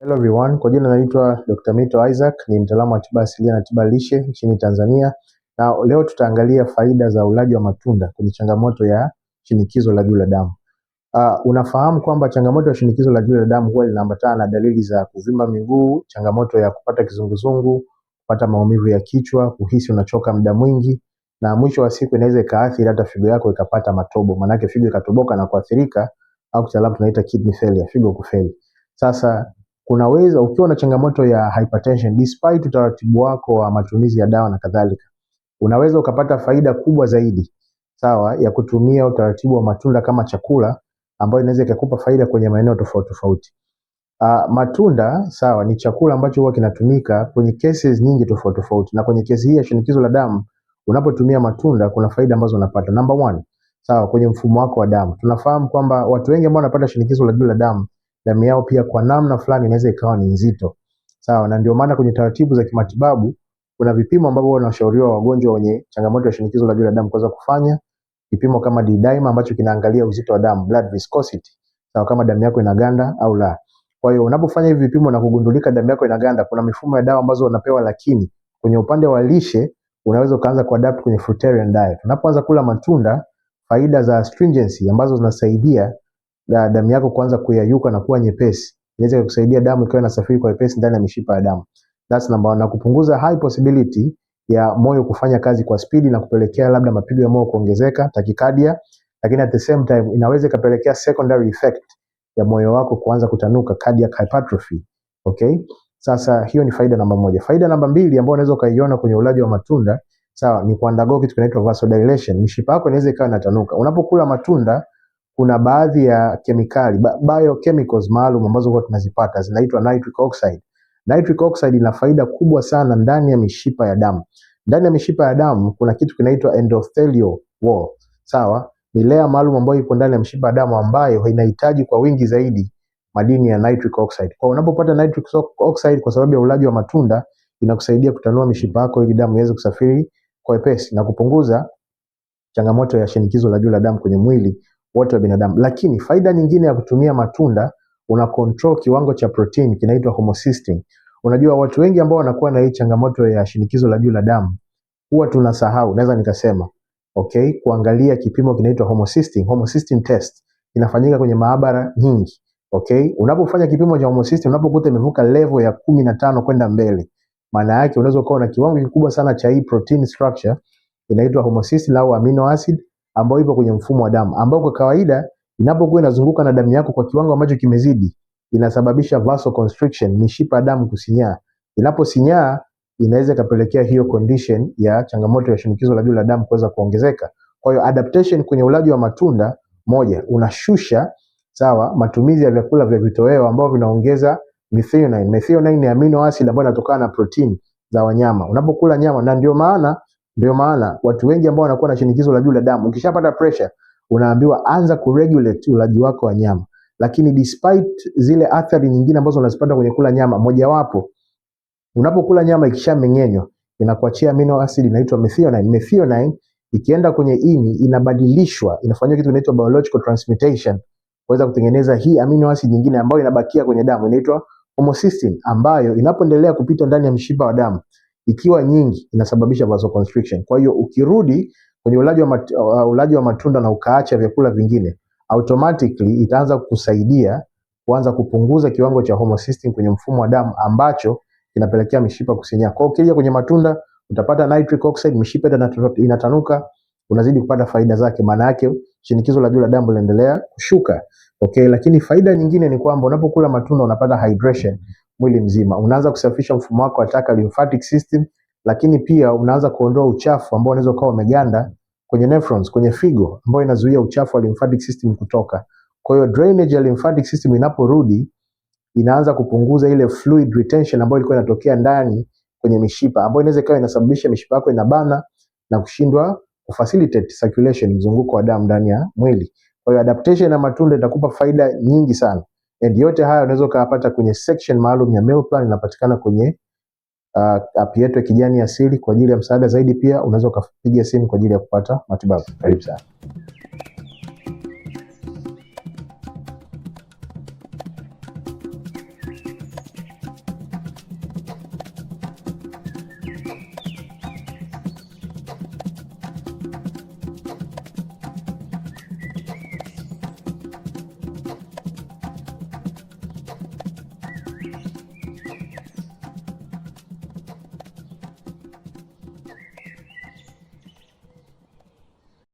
Hello everyone, kwa jina naitwa Dr. Mito Isaac, ni mtaalamu wa tiba asilia na tiba lishe nchini Tanzania, na leo tutaangalia faida za ulaji wa matunda kwenye changamoto ya shinikizo la juu la damu. Unafahamu kwamba changamoto ya shinikizo la juu la damu huwa linaambatana na dalili za kuvimba miguu, changamoto ya kupata kizunguzungu, kupata maumivu ya kichwa, kuhisi unachoka muda mwingi, na mwisho wa siku inaweza ikaathiri hata figo yako ikapata matobo, maanake figo ikatoboka na kuathirika, au kitaalamu tunaita kidney failure, figo kufeli. Sasa kunaweza ukiwa na changamoto ya hypertension despite utaratibu wako wa matumizi ya dawa na kadhalika, unaweza ukapata faida kubwa zaidi, sawa, ya kutumia utaratibu wa matunda kama chakula ambayo inaweza ikakupa faida kwenye maeneo tofauti tofauti. Matunda sawa, ni chakula ambacho huwa kinatumika kwenye cases nyingi tofauti tofauti, na kwenye kesi hii ya shinikizo la damu, unapotumia matunda kuna faida ambazo unapata. Number one, sawa, kwenye mfumo wako wa damu. Tunafahamu kwamba watu wengi ambao wanapata shinikizo la juu la damu, damu yao pia kwa namna fulani inaweza ikawa ni nzito, sawa, na ndio maana kwenye taratibu za kimatibabu kuna vipimo ambavyo wanashauriwa wagonjwa wenye changamoto ya shinikizo la juu la damu kuweza kufanya, kipimo kama D-dimer ambacho kinaangalia uzito wa damu, blood viscosity, sawa, kama damu yako inaganda au la. Kwa hiyo unapofanya hivi vipimo na kugundulika damu yako inaganda, kuna mifumo ya dawa ambazo unapewa, lakini kwenye upande wa lishe unaweza ukaanza kuadapt kwenye fruitarian diet. Unapoanza kula matunda, faida za astringency ambazo zinasaidia damu yako kuanza kuyayuka na kuwa nyepesi, inaweza kukusaidia damu ikiwa inasafiri kwa wepesi ndani ya mishipa ya damu. That's number one. Na kupunguza high possibility ya moyo kufanya kazi kwa spidi na kupelekea labda mapigo ya moyo kuongezeka, tachycardia, lakini at the same time inaweza ikapelekea secondary effect ya moyo wako kuanza kutanuka, cardiac hypertrophy. Okay? Sasa hiyo ni faida namba moja. Faida namba mbili ambayo unaweza ukaiona kwenye ulaji wa matunda, sawa, ni kuundergo kitu kinaitwa vasodilation. Mishipa yako inaweza ikawa inatanuka. Unapokula matunda kuna baadhi ya kemikali biochemicals maalum ambazo huwa tunazipata zinaitwa nitric oxide. Nitric oxide ina faida kubwa sana ndani ya mishipa ya damu. Ndani ya mishipa ya damu kuna kitu kinaitwa endothelial wall. Sawa? Ni layer maalum ambayo ipo ndani ya mishipa ya damu ambayo inahitaji kwa wingi zaidi madini ya nitric oxide. Kwa unapopata nitric oxide kwa sababu ya ulaji wa matunda, inakusaidia kutanua mishipa yako ili damu iweze kusafiri kwa wepesi na kupunguza changamoto ya shinikizo la juu la damu kwenye mwili wote wa binadamu. Lakini faida nyingine ya kutumia matunda, una control kiwango cha protein kinaitwa homocysteine. Unajua watu wengi ambao wanakuwa na hii changamoto ya shinikizo la juu la damu huwa tunasahau, naweza nikasema okay, kuangalia kipimo kinaitwa homocysteine. Homocysteine test inafanyika kwenye maabara nyingi. Okay, unapofanya kipimo cha homocysteine, unapokuta imevuka level ya 15 kwenda mbele, maana yake unaweza ukawa na kiwango kikubwa sana cha hii protein structure inaitwa homocysteine au amino acid ambayo ipo kwenye mfumo wa damu, ambayo kwa kawaida inapokuwa inazunguka na damu yako kwa kiwango ambacho kimezidi, inasababisha vasoconstriction, mishipa ya damu kusinyaa. Inaposinyaa inaweza ikapelekea hiyo condition ya changamoto ya shinikizo la juu la damu kuweza kuongezeka. Kwa hiyo adaptation kwenye ulaji wa matunda, moja, unashusha sawa matumizi ya vyakula vya vitoweo ambavyo vinaongeza methionine. Methionine ni amino acid ambayo inatokana na protein za wanyama. Unapokula nyama, na ndio maana watu wengi ambao wanakuwa na shinikizo la juu la damu, ukishapata pressure unaambiwa anza kuregulate ulaji wako wa nyama. Lakini despite zile athari nyingine ambazo unazipata kwenye kula nyama, mojawapo unapokula nyama ikishameng'enywa inakuachia amino acid inaitwa methionine. Methionine ikienda kwenye ini inabadilishwa, inafanywa kitu kinaitwa biological transmutation kuweza kutengeneza hii amino acid nyingine ambayo inabakia kwenye damu inaitwa homocysteine, ambayo inapoendelea kupita ndani ya mshipa wa damu ikiwa nyingi inasababisha vasoconstriction. Kwa hiyo ukirudi kwenye ulaji wa matunda na ukaacha vyakula vingine, automatically itaanza kukusaidia kuanza kupunguza kiwango cha homocysteine kwenye mfumo wa damu ambacho kinapelekea mishipa kusinyaa. Kwa hiyo ukija kwenye matunda utapata nitric oxide, mishipa inatanuka, unazidi kupata faida zake, maana yake shinikizo la juu la damu linaendelea kushuka. Okay, lakini faida nyingine ni kwamba unapokula matunda unapata hydration mwili mzima, unaanza kusafisha mfumo wako wa taka, lymphatic system, lakini pia unaanza kuondoa uchafu ambao unaweza ukawa umeganda kwenye nephrons, kwenye figo ambayo inazuia uchafu wa lymphatic system kutoka. Kwa hiyo drainage ya lymphatic system inaporudi inaanza kupunguza ile fluid retention ambayo ilikuwa inatokea ndani kwenye mishipa ambayo inaweza ikawa inasababisha mishipa yako inabana na kushindwa kufacilitate circulation, mzunguko wa damu ndani ya mwili. Kwa hiyo adaptation ya matunda itakupa faida nyingi sana. And yote haya unaweza ukayapata kwenye section maalum ya meal plan inapatikana kwenye app yetu ya Kijani Asili. Kwa ajili ya msaada zaidi pia unaweza ukapiga simu kwa ajili ya kupata matibabu. Karibu sana.